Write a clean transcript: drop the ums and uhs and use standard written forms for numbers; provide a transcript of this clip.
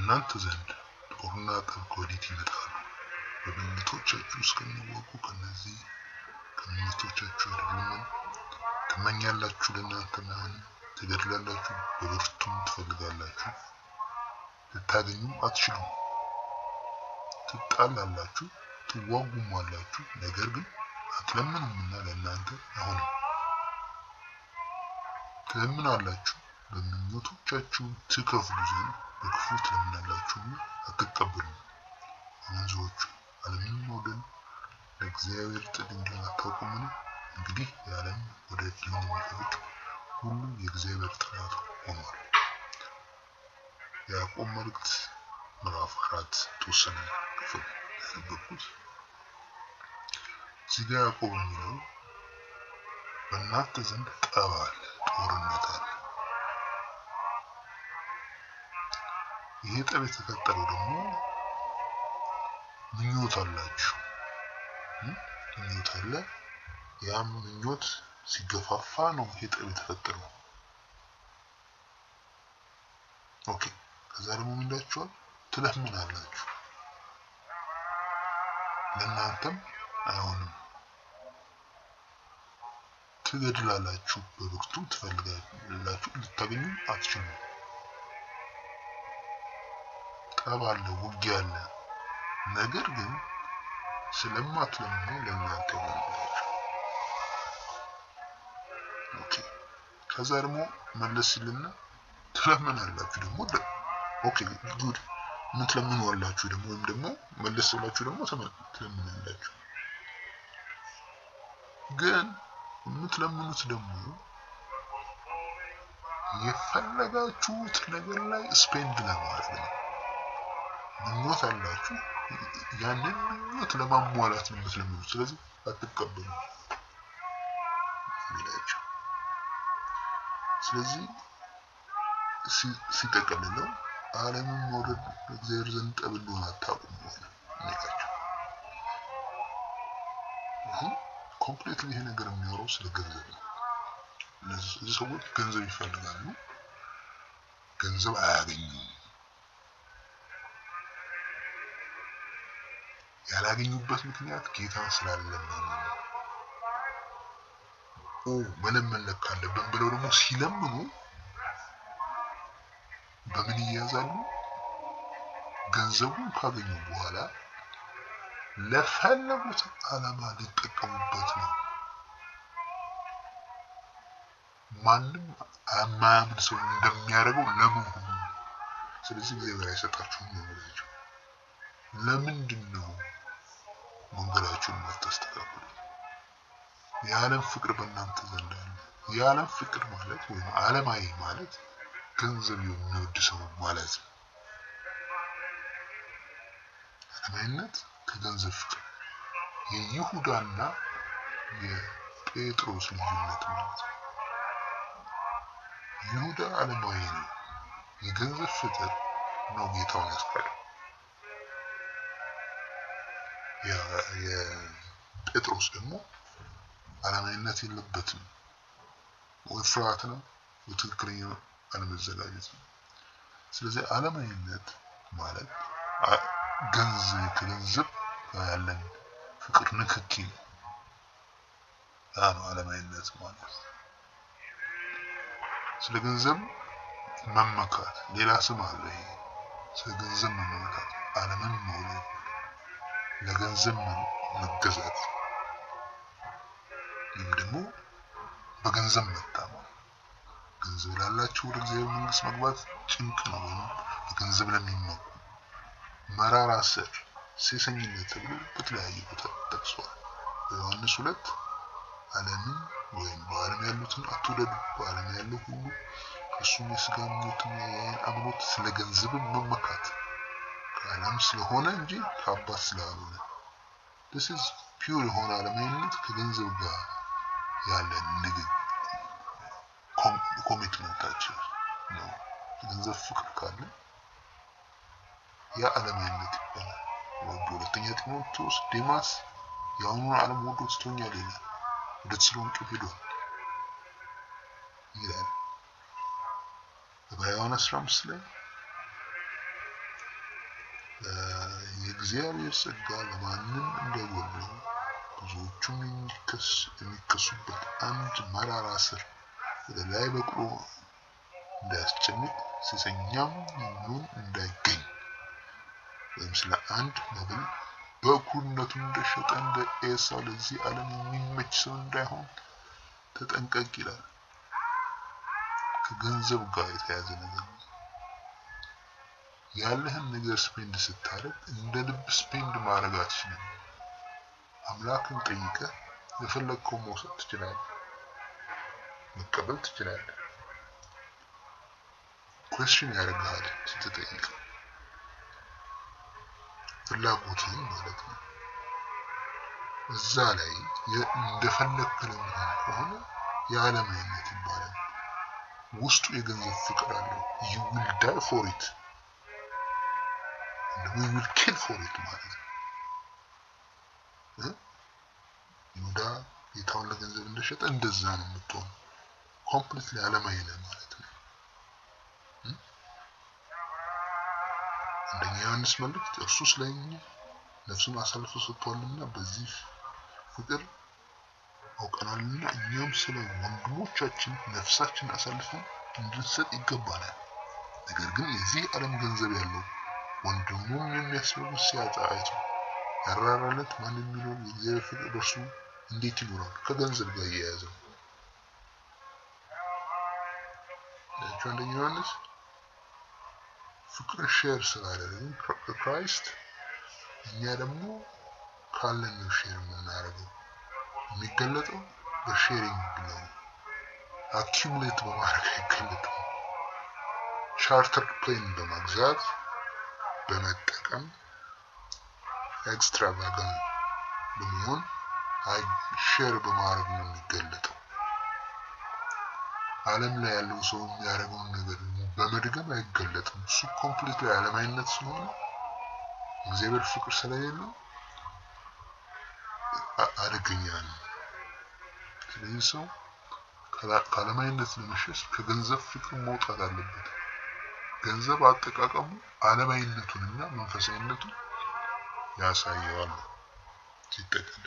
በእናንተ ዘንድ ጦርና ጠብ ከወዴት ይመጣሉ? በብልቶቻችሁ እስከሚዋጉ ከነዚህ ከምኞቶቻችሁ አይደሉምን? ትመኛላችሁ፣ ለእናንተም አይሆንም። ትገድላላችሁ፣ በብርቱም ትፈልጋላችሁ፣ ልታገኙም አትችሉም። ትጣላላችሁ፣ ትዋጉማላችሁ፣ ነገር ግን አትለምኑምና ለእናንተ አይሆንም። ትለምናላችሁ፣ በምኞቶቻችሁ ትከፍሉ ዘንድ በክፉ ትለምናላችሁና አትቀበሉም። አመንዝሮች ዓለምን መውደድ ለእግዚአብሔር ጥል እንዲሆን አታውቁምን? እንግዲህ የዓለም ወዳጅ ሊሆን የሚፈልግ ሁሉ የእግዚአብሔር ጠላት ሆኗል። የያዕቆብ መልእክት ምዕራፍ 4 ተወሰነ ክፍል ያነበብኩት። እዚህ ጋር ያዕቆብ የሚለው በእናንተ ዘንድ ጠብ አለ፣ ጦርነት አለ። ይሄ ጠብ የተፈጠረው ደግሞ ምኞት አላችሁ፣ ምኞት አለ። ያም ምኞት ሲገፋፋ ነው ይሄ ጠብ የተፈጠረው። Okay። ከዛ ደግሞ ምን ይላችኋል? ትለምናላችሁ፣ ለእናንተም አይሆንም። ትገድላላችሁ፣ በብርቱም ትፈልጋላችሁ፣ ልታገኙ አትችሉም። ጠብ አለ፣ ውጊያ አለ። ነገር ግን ስለማትለምኑ ለእናንተ ይሆንላችሁ። Okay። ከዛ ደግሞ መለስ ሲልና ትለምናላችሁ ደግሞ okay good ምን ትለምኑ አላችሁ ደግሞ ወይም ደግሞ መለስ ብላችሁ ደግሞ ትለምናላችሁ። ግን የምትለምኑት ደግሞ የፈለጋችሁት ነገር ላይ spend ለማድረግ ነው። ምኞት አላችሁ፣ ያንን ምኞት ለማሟላት ነው የምትለምኑት። ስለዚህ አትቀበሉ የሚላቸው። ስለዚህ ሲጠቀልለው ዓለምን መውደድ በእግዚአብሔር ዘንድ ጠብ እንደሆነ አታውቁም ሆነ የሚላቸው። አሁን completely ይሄ ነገር የሚያወራው ስለ ገንዘብ ነው። እነዚህ ሰዎች ገንዘብ ይፈልጋሉ፣ ገንዘብ አያገኙም። ያላገኙበት ምክንያት ጌታን ስላለመኑ ነው። መለመን ለካ አለብን ብለው ደግሞ ሲለምኑ በምን ይያዛሉ? ገንዘቡን ካገኙ በኋላ ለፈለጉት ዓላማ ሊጠቀሙበት ነው። ማንም የማያምን ሰው እንደሚያደርገው ለመሆኑ። ስለዚህ እግዚአብሔር አይሰጣችሁም ነው የሚላቸው። ለምንድን ነው መንገዳችሁን የማታስተካክሉት? የዓለም ፍቅር በእናንተ ዘንድ አለ። የዓለም ፍቅር ማለት ወይም ዓለማዊ ማለት ገንዘብ የሚወድ ሰው ማለት ነው። ዓለማዊነት ከገንዘብ ፍቅር የይሁዳና የጴጥሮስ ልዩነት ማለት ነው። ይሁዳ ዓለማዊ ነው። የገንዘብ ፍቅር ነው ጌታውን ያስካደው። የጴጥሮስ ደግሞ ዓለማዊነት የለበትም። ወይ ፍርሃት ነው ወይ ትክክለኛ አለመዘጋጀት ነው። ስለዚህ ዓለማዊነት ማለት ገንዘብ ከገንዘብ ያለን ፍቅር ንክኪ ነው። ያ ነው ዓለማዊነት ማለት። ስለ ገንዘብ መመካት ሌላ ስም አለ። ይሄ ስለ ገንዘብ መመካት፣ ዓለምን መውደድ፣ ለገንዘብ መገዛት ወይም ደግሞ በገንዘብ መታመን። ገንዘብ ላላቸው ወደ እግዚአብሔር መንግስት መግባት ጭንቅ ነው። ወይም በገንዘብ ለሚመኩ መራራ ስር፣ ሴሰኝነት ተብሎ በተለያየ ቦታ ጠቅሷል። በዮሐንስ 2 ዓለምን ወይም በዓለም ያሉትን አትውደዱ፣ በዓለም ያለው ሁሉ እሱም የስጋ ምኞትና የዓይን አምሮት ስለ ገንዘብም መመካት ከዓለም ስለሆነ እንጂ ከአባት ስላልሆነ። This is pure የሆነ ዓለማዊነት ከገንዘብ ጋር ያለ ንግግ commitment ኣችን ነው። የገንዘብ ፍቅር ካለ ያ ዓለማዊነት ይባላል። በሁለተኛ ጢሞቴዎስ ዴማስ የአሁኑን ዓለም ወዶ ትቶኛል ይላል። ወደ ተሰሎንቄ ሄዷል ይላል። በዮሐንስ 15 ላይ የእግዚአብሔር ጸጋ ለማንም እንዳይጎድለው ብዙዎቹም የሚከሱበት አንድ መራራ ስር ወደ ላይ በቅሎ እንዳያስጨንቅ ሴሰኛም የሚሆን እንዳይገኝ ወይም ስለ አንድ መብል በኩርነቱን እንደሸጠ እንደ ኤሳው ለዚህ ዓለም የሚመች ሰው እንዳይሆን ተጠንቀቅ ይላል። ከገንዘብ ጋር የተያዘ ነገር ነው። ያለህን ነገር spend ስታደርግ እንደ ልብ spend ማድረግ አትችልም። አምላክን ጠይቀህ የፈለግከውን መውሰድ ትችላለህ፣ መቀበል ትችላለህ። Question ያደርግሃል ስትጠይቅ፣ ፍላጎትህን ማለት ነው። እዛ ላይ እንደፈለግክ ለመሆን ከሆነ የዓለማዊነት ይባላል። ውስጡ የገንዘብ ፍቅር አለው። You will die for it, we will kill for it ማለት ነው። ይሁዳ ጌታውን ለገንዘብ እንደሸጠ እንደዛ ነው የምትሆነው። Completely ዓለማዊ ነህ ማለት ነው። አንደኛ ዮሐንስ መልእክት እርሱ ስለኛ ነፍሱን አሳልፎ ሰጥቷልና በዚህ ፍቅር አውቀናልና እኛም ስለ ወንድሞቻችን ነፍሳችንን አሳልፈን እንድንሰጥ ይገባናል። ነገር ግን የዚህ ዓለም ገንዘብ ያለው ወንድሙም የሚያስፈልጉት ሲያጣ አይቶ ያራራለት ማን የሚኖር የእግዚአብሔር ፍቅር በእርሱ እንዴት ይኖራል? ከገንዘብ ጋር እየያዘ ነው። አንደኛ ዮሐንስ ፍቅርን share ስላደረግን ከ Christ እኛ ደግሞ ካለን ነው share የምናደርገው። የሚገለጠው በ sharing ነው። Accumulate በማድረግ አይገለጥም። Charter plane በመግዛት በመጠቀም extravagant በመሆን share በማድረግ ነው የሚገለጠው። ዓለም ላይ ያለው ሰው የሚያደርገውን ነገር በመድገም አይገለጥም። እሱ completely ዓለማዊነት ስለሆነ እግዚአብሔር ፍቅር ስለሌለው አደገኛ ነው። ስለዚህ ሰው ከዓለማዊነት ለመሸሽ ከገንዘብ ፍቅር መውጣት አለበት። ገንዘብ አጠቃቀሙ ዓለማዊነቱንና መንፈሳዊነቱን ያሳየዋል ሲጠቀም።